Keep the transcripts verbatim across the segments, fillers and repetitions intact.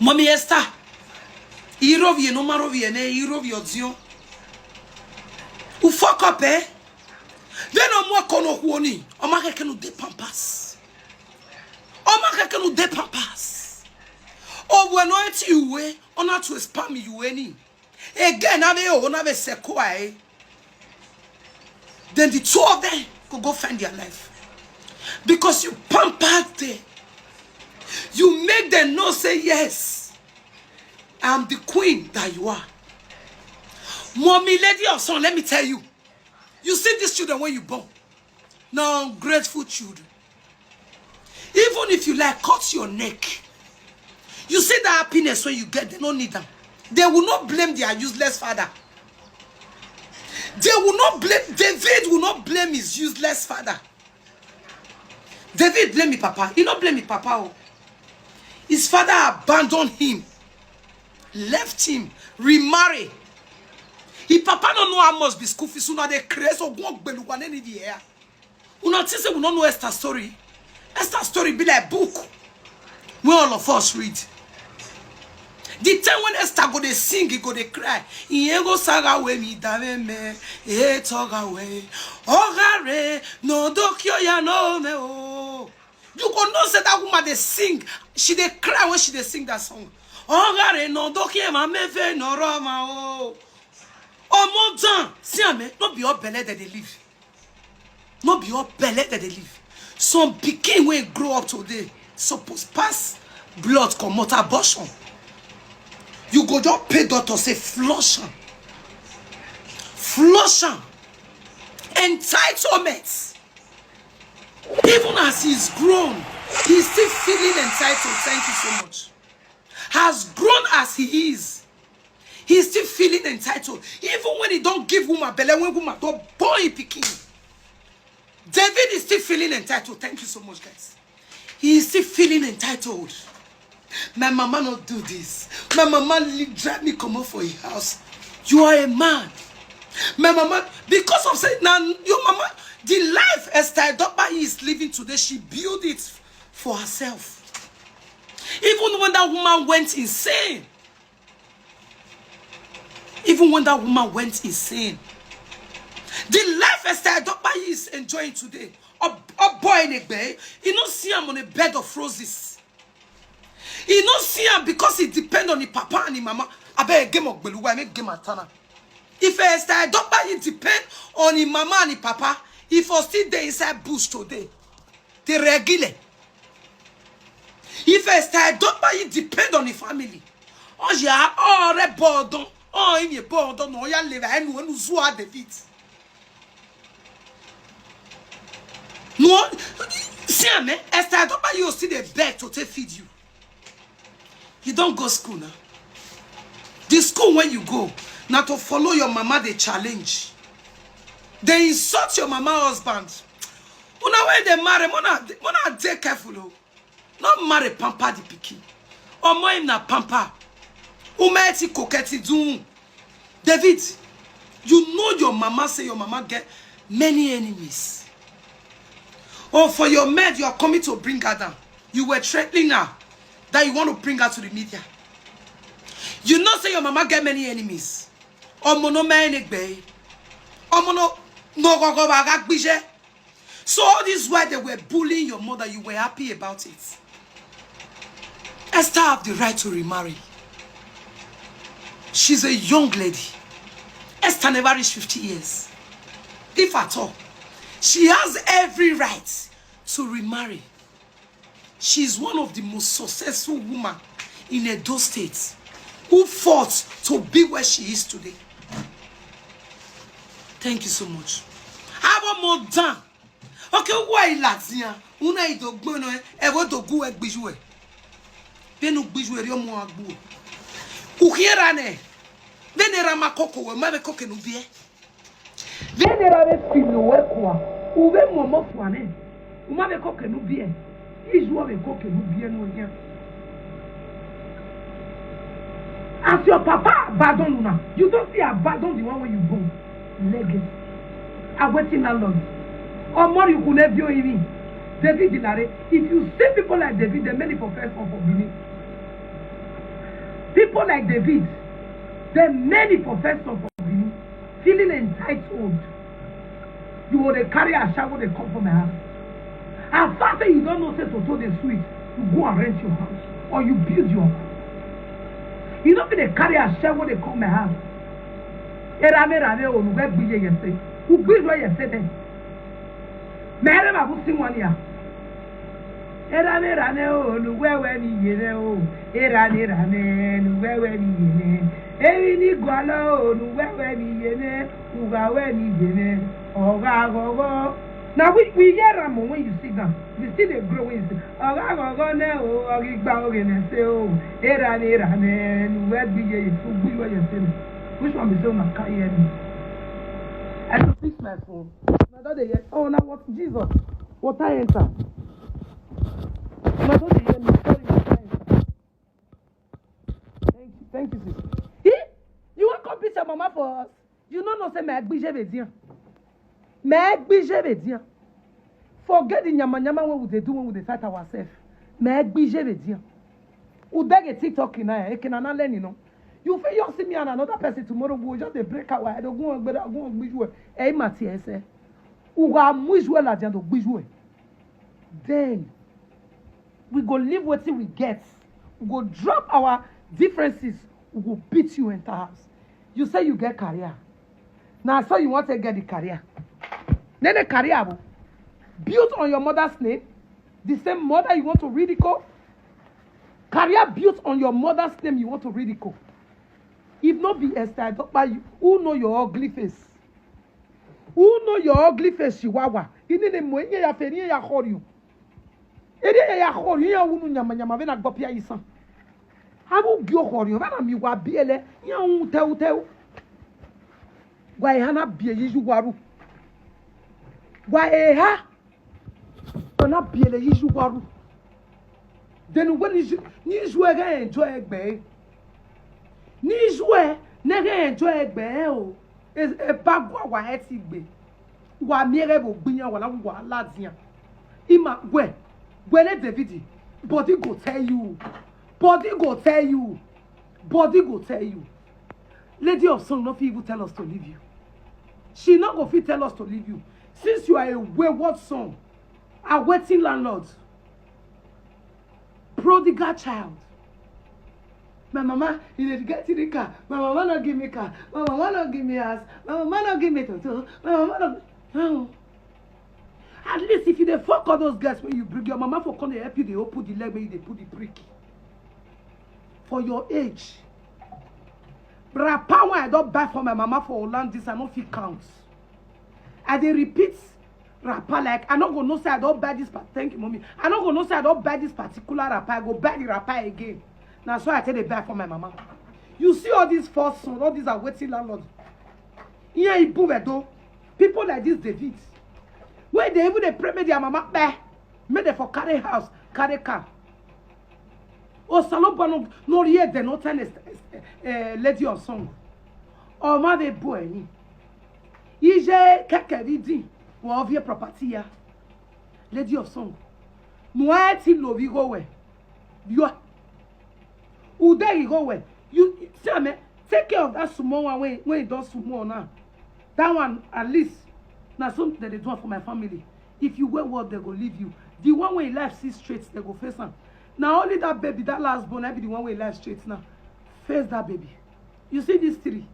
Mommy Esther, irovie no marovie ne irovie odzion. U fuck up, eh? Then no more kono huoni. Oma keke no de pampers. Oma keke no de pampers. O bueno eti uwe, ona to spam you any. Again, na be o na be sequoia, eh? Then the two of them could go find their life. Because you pampered them. You make them know say, "Yes, I'm the queen that you are." Mommy, lady of son, let me tell you. You see these children when you born. Now, ungrateful children. Even if you like, cut your neck. You see that happiness when you get, they don't need them. They will not blame their useless father. They will not blame, David will not blame his useless father. David blame his papa. He not blame his papa. Oh. His father abandoned him, left him, remarry. His papa don't know how much be school fees. Una dey craze or go gbelu one any the air. Una think say we no know Esther story. Esther story be like book wey all of us read. The time when Esther go dey sing, he go dey cry. Iye go saga we mi dame me, e toga we. Ogare, no dokyo ya no me o. You go know say that woman dey sing. She dey cry when she dey sing that song. Ogare, no dokyo ma me ve no roma o. Omo dan, see am, eh? No be all belle that they live. No be all belle that they live. Some pikin wey grow up today suppose pass blood comot, abortion. You go just pay doctor say flush am. Flush am. Entitlement. Even as he's grown, he's still feeling entitled. Thank you so much. As grown as he is, he's still feeling entitled. Even when he don't give woman belle, when woman don't born him pikin, David is still feeling entitled. Thank you so much, guys. He is still feeling entitled. My mama not do this. My mama li- drive me come up for a house. You are a man. My mama, because of say now your mama, the life Esther Adopa is living today, she built it for herself. Even when that woman went insane, even when that woman went insane, the life Esther Adopa is enjoying today, a, a boy in a bay, you know, see him on a bed of roses. You know, see him because he depend on his papa and his mama. I bet a game of Beluga, I make game of Tana. If Esther Adopa, he depend on his mama and his papa, he for still there inside bush today. They regular. If Esther Adopa, he depend on his family. Oh yeah, oh re bordon, oh in your bordon, no ya live, and when you zua David. No, see me, Esther Adopa, you still dey beg to take feed you. You don't go school now. The school when you go, now to follow your mama, they challenge. They insult your mama husband. Una when they marry, mona, mona dey careful. Oh. No marry pamper the pikin. Omo him na pamper. Uma eti koketi dun. David, you know your mama say your mama get many enemies. Oh, for your med, you are coming to bring her down. You were threatening her that you want to bring her to the media. You know say your mama get many enemies. Omo no many gbe. Omo no no go go baga gbije. So all this while they were bullying your mother, you were happy about it. Esther have the right to remarry. She's a young lady. Esther never reached fifty years. If at all, she has every right to remarry. She is one of the most successful women in Edo State who fought to be where she is today. Thank you so much. Have a more done. Okay, why Latina? Una ido gbono e, e wo do gu e gbiju e. Benu gbiju e ri omo agbu. Uhiera ne. Bene rama koko we, ma be koke no vie. Bene rama filo we kwa. Ube momo kwa ne. Uma be koke no vie. Izu be koke no vie no nya. As your papa abandon una, you don't see abandon the one when you born. Legacy. Awaiting landlord. Or more you could never even. David Dilare. If you see people like David, the many for first one for Benin. People like David, the many professors for Benin, feeling entitled. You will dey carry ashawo dey come for my house. And fact say you don't know say Toto dey sweet, you go and rent your house or you build your house. You don't fit dey carry ashawo dey come my house. Erame rame o, nugbe gbiye yese. Ugbe lo yese then. Mere ma bu sin wani ya. Erame rame o, nugbe we mi yere o. Erame rame, nugbe we mi yere. Eri ni gwala o, nugbe we mi yere. Uga we mi yere. Oga gogo. Now we, we hear am when you sit down. We still dey grow when you sit. Oga gogo ne o, ogi gba oge ne se o. Erame rame, nugbe gbiye yese, ugbe lo yese. Which one be say una carry hear me? I go fix my phone. Una don dey hear. Oh, na what? Jesus. Water enter. Una don dey hear me. Sorry, water enter. Thank you, thank you, sis. Eh? You wan come beat your mama for us? You no know say my gbije be there. My gbije be there. Forget the nyama nyama wey we dey do when we dey fight ourselves. My gbije be there. Udege TikTok na, eh, ekena na learning, no? You fit just see me and another person tomorrow, we go just dey break our head, ogun ogbere, ogun ogbijue. Eh, ima ti ese. Uga mujue la jando gbijue. Then we go leave wetin we get. We go drop our differences. We go beat you enter house. You say you get career. Na so you wan take get the career. Then the career, bo. Built on your mother's name, the same mother you want to ridicule. Career built on your mother's name you want to ridicule. If no be Esther Adopa, you, who know your ugly face? Who know your ugly face, Chihuahua? Ini ne mo, ihe ya fe, ihe ya hori you. Ede ya ya hori, ihe ya wunu nyama nyama, ve na gbopia isan. Abu gyo hori, ve na mi wa biele, ihe wu teu teu. Gwa eha na bie yiju waru. Gwa eha. Na biele yiju waru. Then when you, ni ju e ga enjoy egbe. Ni ju e, ne ga enjoy egbe o. E, e ba gwa wa e ti gbe. Wa mi ere bo gbiyan wa la wa la diyan. Ima gwe. Gwe le David. Body go tell you. Body go tell you. Body go tell you. Lady of Song no fit even tell us to leave you. She no go fit tell us to leave you. Since you are a wayward son, a waiting landlord, prodigal child. My mama, you dey get three car. My mama no give me car. My mama no give me house. My mama no give me toto. My mama no. No. At least if you dey fuck all those girls when you bring your mama for come dey help you dey open the leg when you dey put the brick. For your age, wrapper wey I don buy for my mama for Holland, this I no fit count. I dey repeat wrapper, like, I no go know say I don buy this pa-, thank you, mommy. I no go know say I don buy this particular wrapper. I go buy the wrapper again. Na so I take dey buy for my mama. You see all these false son, all these are waiting landlord. Ihe ibu wedo. People like this David, wey dey even dey pray make their mama pay, make dem for carry house, carry car. Osalobo no, no hear dem no tell us, eh, Lady of Song. Oma be boy ni. Ije keke bi din, wa ovie property ya. Lady of Song. No e ti lo bi go we. You are, Ude, you go well. You see, I mean, take care of that small one when, when it does small now. That one, at least, na something that they do for my family. If you wear what, they go leave you. The one wey life see straight, they go face am. Na only that baby, that last born, I be the one wey life straight now. Face that baby. You see these three.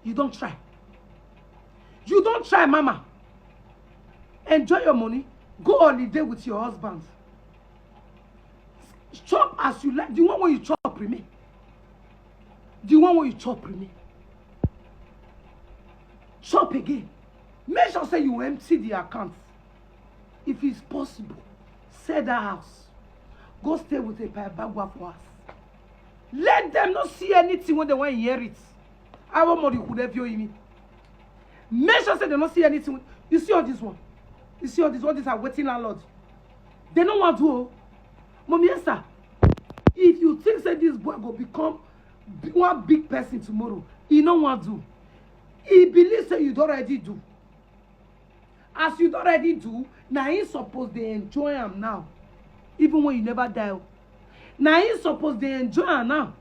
You don try. You don try, mama. Enjoy your money. Go holiday with your husband. Chop as you like. The one wey you chop remain. The one wey you chop remain. Chop again. Make sure say you empty the account. If it's possible, sell that house. Go stay with a payabagwa for us. Let them not see anything when they want to inherit. Our money could have you in me. Make sure say they not see anything. You see all this one. You see all this. All these are waiting landlord. They no want to. Mommy Esther, if you think say this boy go become b-, one big person tomorrow, he no want to. He believe say you don already do. As you don already do, na him suppose dey enjoy am now. Even when you never die o. Na him suppose dey enjoy am now.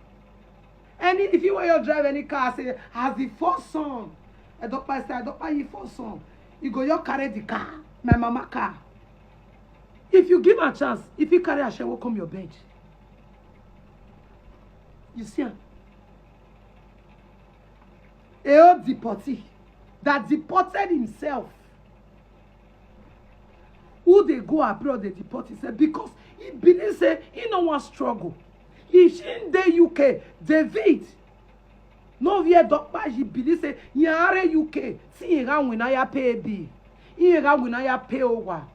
Any, if you want your drive any car, say, as the first son, Edopa say, Edopa, you first son, you go, you carry the car, my mama car. If you give a chance, if you carry a shower, come your bed. You see am? A old deportee that deported himself. Who dey go abroad dey deport himself because he believe say he no wan struggle. He she dey U K, David. No vie dokpa, he believe say nyare U K, si yega wina ya pay bi. Yega wina ya pay owa.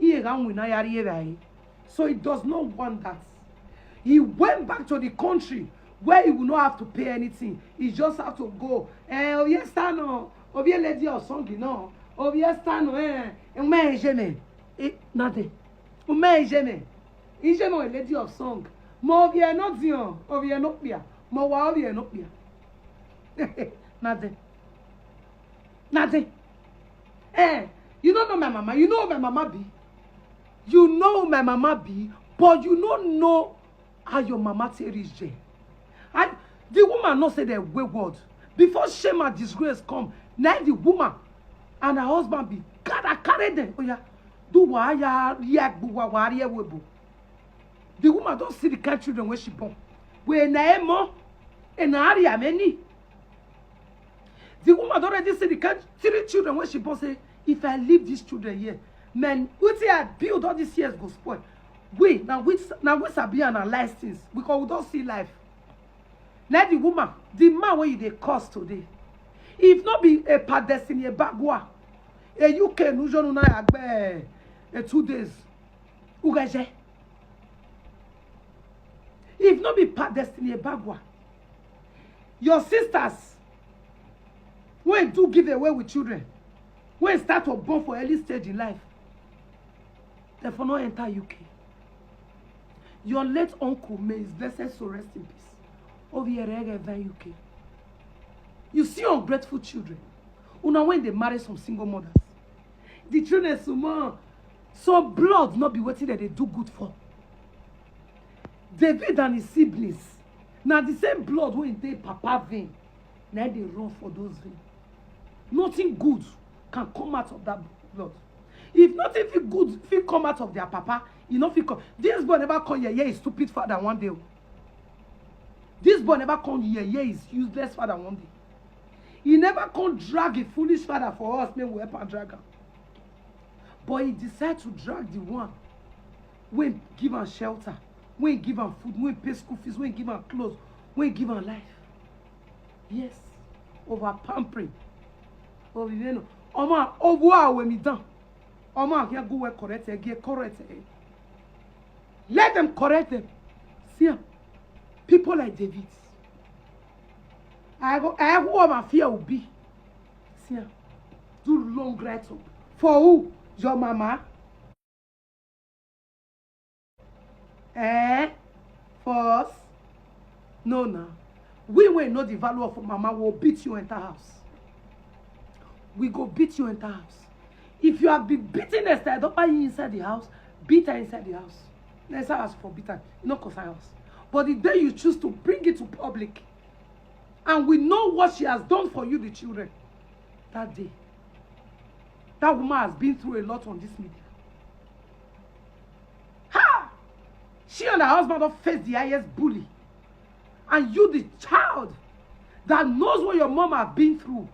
Yega wina ya riye. So he does not want that. He went back to the country where he will not have to pay anything. He just have to go. Eh, oh yes, sir, no. Obie lady of song, no. Obie star, no. Eh, eh, my jeme. Eh, nothing. My jeme. Ijeme a lady of song. Mo obie no dion. Obie no pia. Mo wa obie no pia. Nothing. Nothing. Eh, you don't know my mama. You know my mama be. You know my mama be, but you don't know how your mama take reach there. And the woman no say the way word. Before shame and disgrace come, now the woman and her husband be gather carry them. Oh yeah, do wa ya ya gbuwa wa ya webo. The woman don't see the kind children when she born. We na emo, and na area many. The woman don already see the kind three children when she born say, if I leave these children here, man, wetin I build all these years go spoil. We na we na we sabi analyze things because we don see life. Let the woman, the man wey you dey curse today, if no be a pa Destiny Ebagwa, a U K nujonu na agbe a two days, ugeje. If no be pa Destiny Ebagwa, your sisters wey do give away with children, wey start to born for early stage in life, dem for no enter U K. Your late uncle, may his blessed soul rest in peace. Over here, U K. You see ungrateful children. Una when they marry some single mothers, the children small. So blood not be wetin dem dey do good for. David and his siblings, na the same blood wey dey papa vein, na dey run for those veins. Nothing good can come out of that blood. If nothing fit good fit come out of their papa, e no fit come. This boy never come yeye his stupid father one day o. This boy never come yeye his useless father one day. He never come drag a foolish father for us, make we help am drag am. But he decide to drag the one wey give am shelter, wey give am food, wey pay school fees, wey give am clothes, wey give am life. Yes, over pampering. Over, you know, Oma, over we mi done. Oma, here go well correct, eh, get correct, eh. Let them correct them. See am. People like David. I go, I go over fear will be. See am. Do long write up. For who? Your mama? Eh? For us? No, no. We wey know the value of mama will beat you enter house. We go beat you enter house. If you have been beating Esther Adebayo inside the house, beat her inside the house. Let's ask for beat her. No concern us. But the day you choose to bring it to public, and we know what she has done for you, the children, that day, that woman has been through a lot on this media. Ha! She and her husband don't face the highest bully. And you, the child that knows what your mom have been through,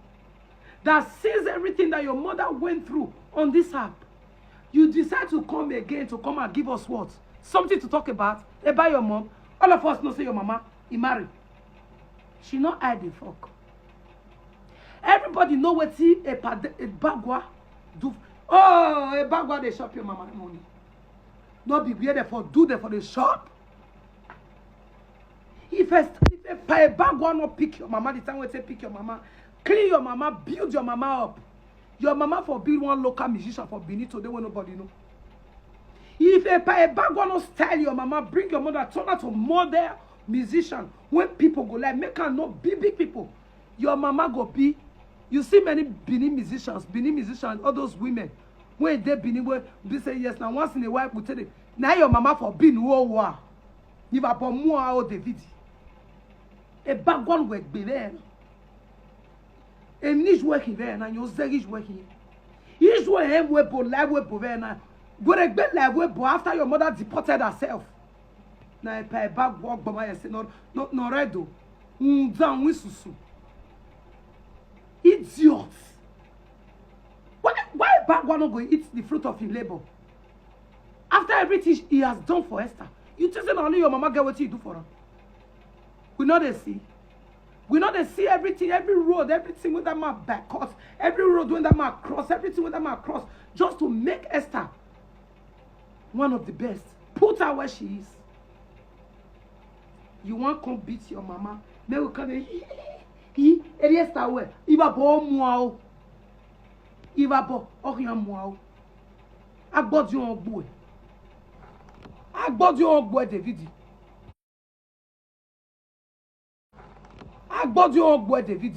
that sees everything that your mother went through on this app, you decide to come again to come and give us what? Something to talk about? About your mom? All of us know say your mama, he married. She not hide the fuck. Everybody know wetin a pad-, a bagwa do. Oh, a bagwa dey shop your mama money. No be where they for do, they for the shop. If a, if a pa-, a bagwa no pick your mama, the time we say pick your mama, clean your mama, build your mama up. Your mama for be one local musician for Benin today wey nobody know. If a pa-, a bagwa no style your mama, bring your mother, turn her to model musician, when people go like, make her no be big people. Your mama go be. You see many Benin musicians, Benin musicians, all those women, when they Benin, wey be say, yes, now once in a while, we tell them, now your mama for Benin, oh, wow. If I bought more, oh, David. Ebagwa nu egbe vena. Eni ijue khin vena, yo ze ijue khin. Ijue e we bo, la we bo vena. Gweregbe la we bo after your mother deported herself. Na epa Ebagwa ogboma ye se no, no, no redo. Unza unsusu. Idiot. Why, why Ebagwa no go eat the fruit of his labor? After everything he has done for Esther, you think say na only your mama get wetin you do for am? We no dey see. We no dey see everything, every road, everything wey that man boycott, every road wey that man cross, everything wey that man cross, just to make Esther one of the best. Put her where she is. You wan come beat your mama? Make we come dey, he, he, he, Esther well. Iba bo mu a o. Iba bo, o yan mu a o. Agbodi on gbo e. Agbodi on gbo e, David. Agbodi on gbo e, David.